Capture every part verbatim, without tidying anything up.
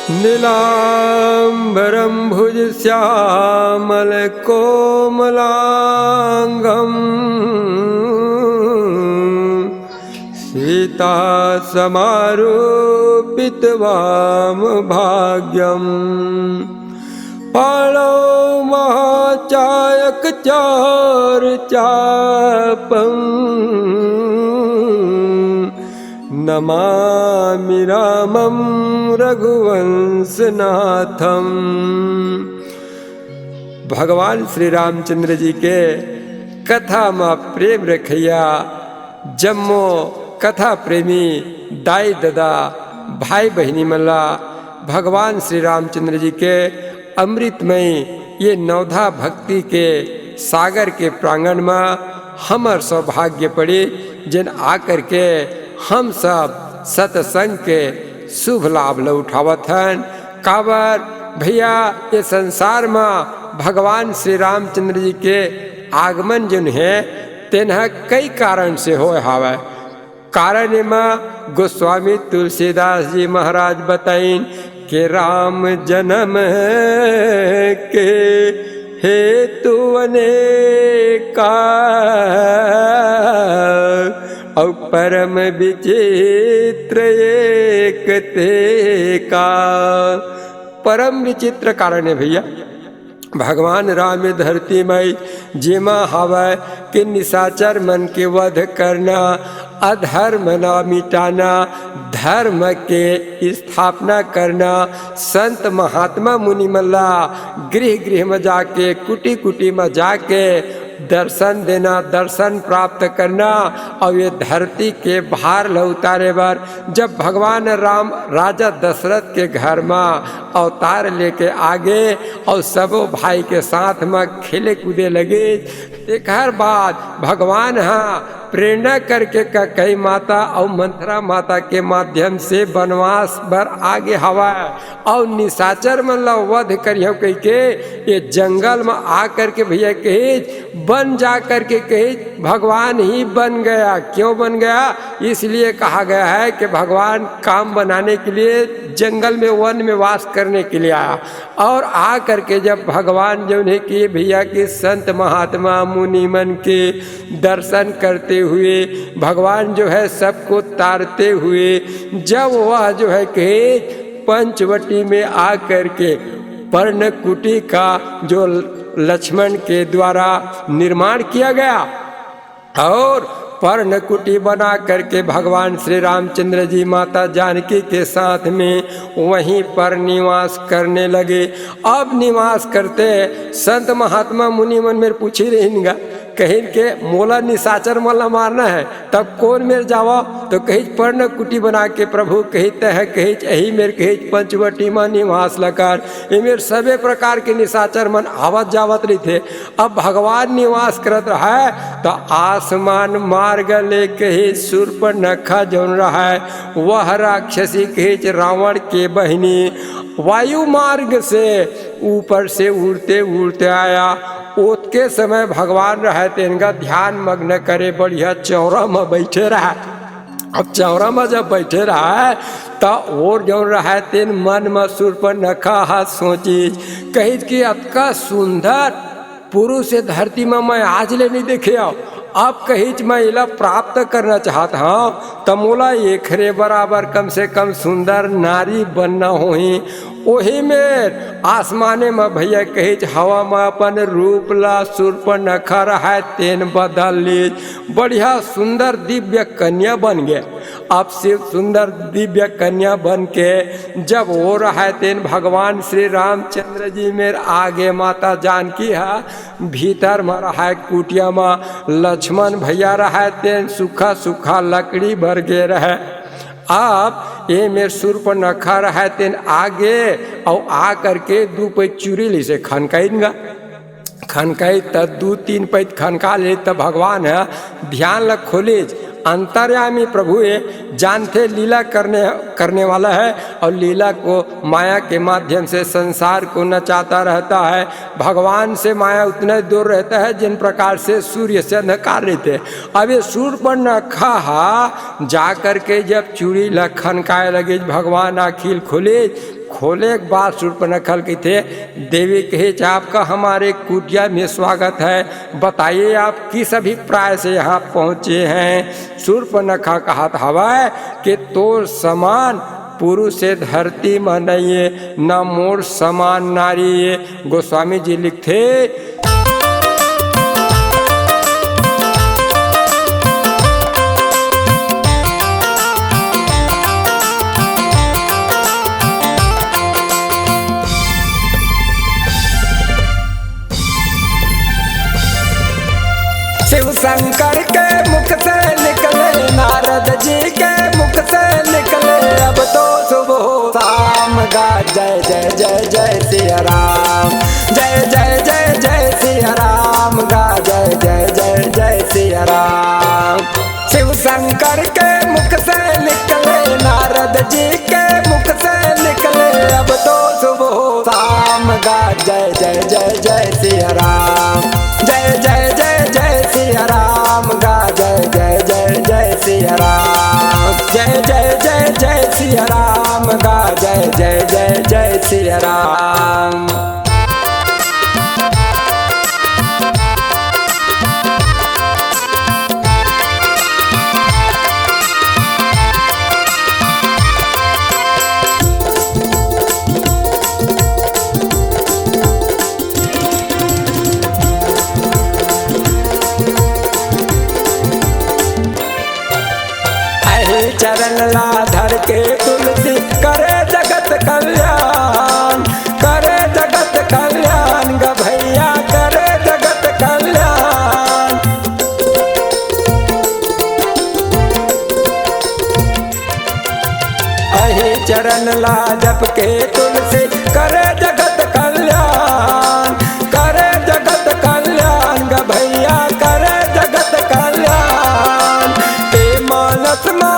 नीलाम्बरम्भुजश्यामलकोमलाङ्गम्। सीतासमारोपितवामभाग्यम्। पाणौ महाचायकचारुचापम्। नमामि रामं रघुवंशनाथम्। भगवान श्री रामचंद्र जी के कथा म प्रेम रखइया जम्मो कथा प्रेमी दाई ददा, भाई बहिनी मन ला भगवान श्री रामचंद्र जी के अमृतमय ये नवधा भक्ति के सागर के प्रांगण म हमर सौभाग्य पड़े, जेन आकर के हम सब सत्संग के शुभ लाभ ल उठावत हन। काबर भैया, ये संसार म भगवान श्री रामचंद्र जी के आगमन जोन हे, तेन ह कई कारण से होय हावय। कारण एमा गोस्वामी तुलसीदास जी महाराज बताइन के राम जन्म के हेतु अनेका, अउ परम विचित्र एक तेका। परम विचित्र कारण हे भैया। भगवान राम ए धरती मई जेमा हवय के निशाचर मन के वध करना, अधर्म ला मिटाना, धर्म के स्थापना करना, संत महात्मा मुनि मन ला गृह गृह म जाके, कुटी कुटी म जाके दर्शन देना, दर्शन प्राप्त करना, अउ ये धरती के भार ल उतारे बर जब भगवान राम राजा दशरथ के घर म अवतार लेके आगे अउ सबो भाई के साथ म खेले कूदे लगे, तेकर बाद भगवान ह प्रेरणा करके कैकेयी माता अउ मंथरा माता के माध्यम से बनवास बर आगे हवय। अउ निशाचर मन ला वध करिहंव कहिके ये जंगल म आ करके भैया कहिच, बन जा करके कहिच, भगवान ही बन गया। क्यों बन गया? इसलिए कहा गया है कि भगवान काम बनाने के लिए जंगल में, वन में वास करने के लिए आया। और आ करके जब भगवान जो है कि भैया के संत महात्मा मुनि मन के दर्शन करते हुए, भगवान जो है सबको तारते हुए, जब वह जो है कि पंचवटी में आ करके पर्णकुटी का जो लक्ष्मण के द्वारा निर्माण किया गया और पर्णकुटी बना करके भगवान श्री रामचंद्र जी माता जानकी के साथ में वहीं पर निवास करने लगे। अब निवास करते संत महात्मा मुनि मन मेर पूछी रहिन गा, कहिन के मोला निशाचर मन ला मारना है, तब कोन मेर जावा? तो कहिच पर्णकुटी बना के प्रभु कहित है, कहिच एही मेर कहिच पंचवटी मा निवास लकर, ए मेर सबे प्रकार के निशाचर मन आवत जावत रहिथे। अब भगवान निवास करत रहय, त आसमान मार्ग ले कहिच सूर्पनखा जौन रहय, वह राक्षसी कहिच रावण के बहिनी, वायु मार्ग से ऊपर से उड़ते उड़ते आया। ओतके समय भगवान रहय तेन गा ध्यान मग्न करे बढ़िया चौरा म बइठे रहय। अब चौरा म जब बइठे रहय, त ओर जौन रहय तेन मन म सूर्पनखा ह सोचिच, कहिच कि अतका सुंदर पुरुष ए धरती म मैं आज ले नइ देखे हंव। अब कहिच मैं एला प्राप्त करना चाहत हंव, त मोला एखरे बराबर कम से कम सुंदर नारी बनना होही। ओही मेर आसमाने म भैया कहिच हवा म अपन रूप ला सूर्पनखा रहय तेन बदल लीच, बढ़िया सुंदर दिव्य कन्या बन गे। अब से सुंदर दिव्य कन्या बन के जब ओ रहय तेन भगवान श्री रामचंद्र जी मेर आगे माता जानकी ह भीतर म रहय कुटिया म लक्ष्मण भैया रहय तेन सूखा सूखा लकड़ी बर गे रहय। अब ए मेर सूर्पनखा रहय तेन आगे अउ आ करके दू पइत चूरी लिसे खनकाइन गा। खनकाई त दू तीन पइत खनका ले त भगवान ह ध्यान ल खोलिच। अंतर्यामी प्रभु ए जानथे लीला करने, करने वाला है और लीला को माया के माध्यम से संसार को नचाता रहता है। भगवान से माया उतने दूर रहता है जिन प्रकार से सूर्य से अंधकार रहते हैं। अब ये सूर्पनखा हा जा करके जब चूड़ी ल खनकाए लगे, भगवान आँखी ल खोले, खोले के बाद शूर्पनखा ल कहिथे, "देवी कहेच, आपका हमारे कुटिया में स्वागत है, बताइए आप किस अभिप्राय से यहाँ पहुँचे हैं?" शूर्पनखा कहत हवय कि तोर समान पुरुष ए धरती म नइये, न मोर समान नारी ए। गोस्वामी जी लिखथे, शिव शंकर के मुख से निकले, नारद जी के मुख से निकले, अब तो सुबह हो शाम गा। जय जय जय जय सिया राम, जय जय जय जय सिया राम गा, जय जय जय जय सिया राम। शिव शंकर के मुख से निकले, नारद जी के मुख से निकले, अब तो सुबह हो शाम गा। जय जय जय जय सिया राम, जय जय जय जय सिया राम गा, जय जय जय जय सिया राम, जय जय जय जय सिया राम गा, जय जय जय जय सिया राम। अहि चरण ला धर के तुलसी, करे जगत कल्याण, करे जगत कल्याण ग भैया, करे जगत कल्याण। अहि चरण ला जप के तुलसी, करे जगत कल्याण, करे जगत कल्याण ग भैया, करे जगत कल्याण। ए मानस मा,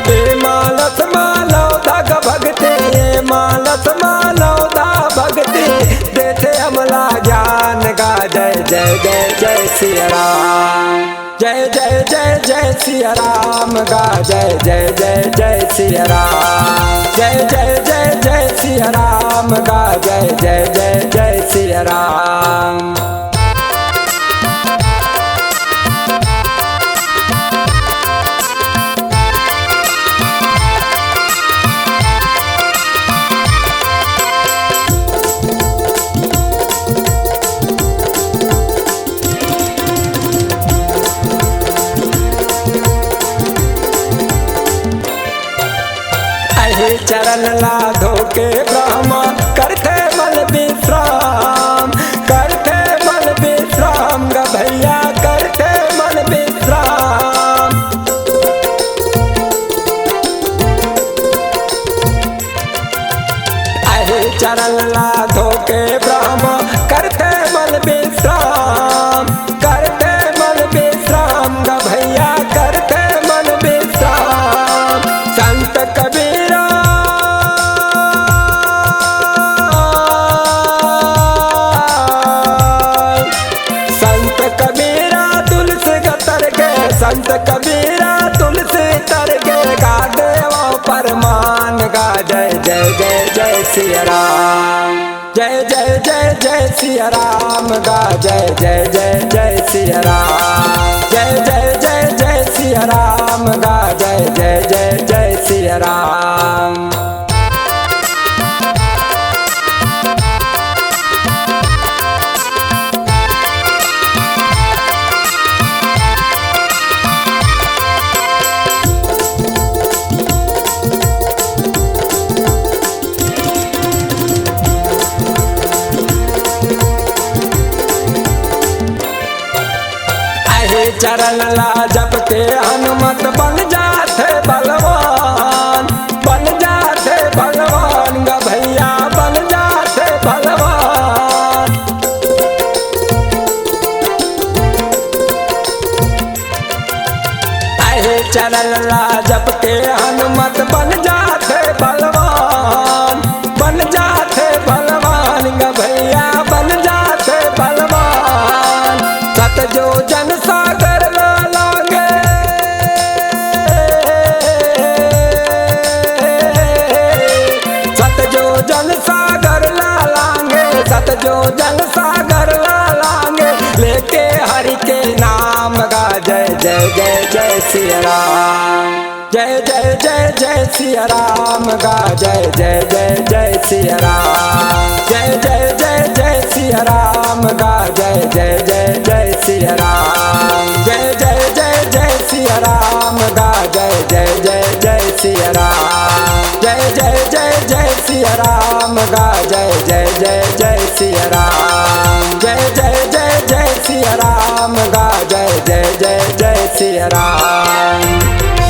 ए मानस मानव दा ग भगती, ए मानस मानव दा भगती, देथे हमला ज्ञान गा। जय जय जय जय सिया राम, जय जय जय जय सिया राम गा, जय जय जय जय सिया राम, जय जय जय जय सिया राम गा, जय जय जय जय सिया राम। अहि चरण ला धोके ब्रह्मा, करथे मन विश्राम, करथे मन विश्राम ग भैया, करथे मन विश्राम। अहि चरण ला धोके ब्रह्मा, करथे मन विश्राम, करथे मन विश्राम ग भैया, करथे मन विश्राम। संत कबीरा, संत कबीरा तुलसी ग तर गे, संत कबीरा तुलसी तर गे, गा देवा परमान गा। जय जय जय जय सिया राम, जय जय जय जय सिया राम गा, जय जय जय जय सिया राम, जय जय जय जय सिया राम गा, जय जय जय जय सिया राम। अहि चरण ला जप के हनुमत बन जाथे बलवान, बन जाथे बलवान ग भैया, बन जाथे बलवान। अहि चरण ला जप के हनुमत बन जाथे बलवान, बन जाथे बलवान ग भैया, बन जाथे बलवान। सत जो जन सागर ला लांग जल सागर ला लांगे लेके हरि के नाम गा। जय जय जय जय सिया राम। जय जय जय जय सिया राम गा। जय जय जय जय सिया राम। जय जय जय जय सिया राम गा। जय जय जय जय सिया राम। जय जय जय जय सिया राम गा। जय जय जय जय सिया राम। जय जय जय जय सिया राम गा। जय जय जय जय सिया राम। जय जय जय जय सिया राम गा। जय जय जय जय सिया राम।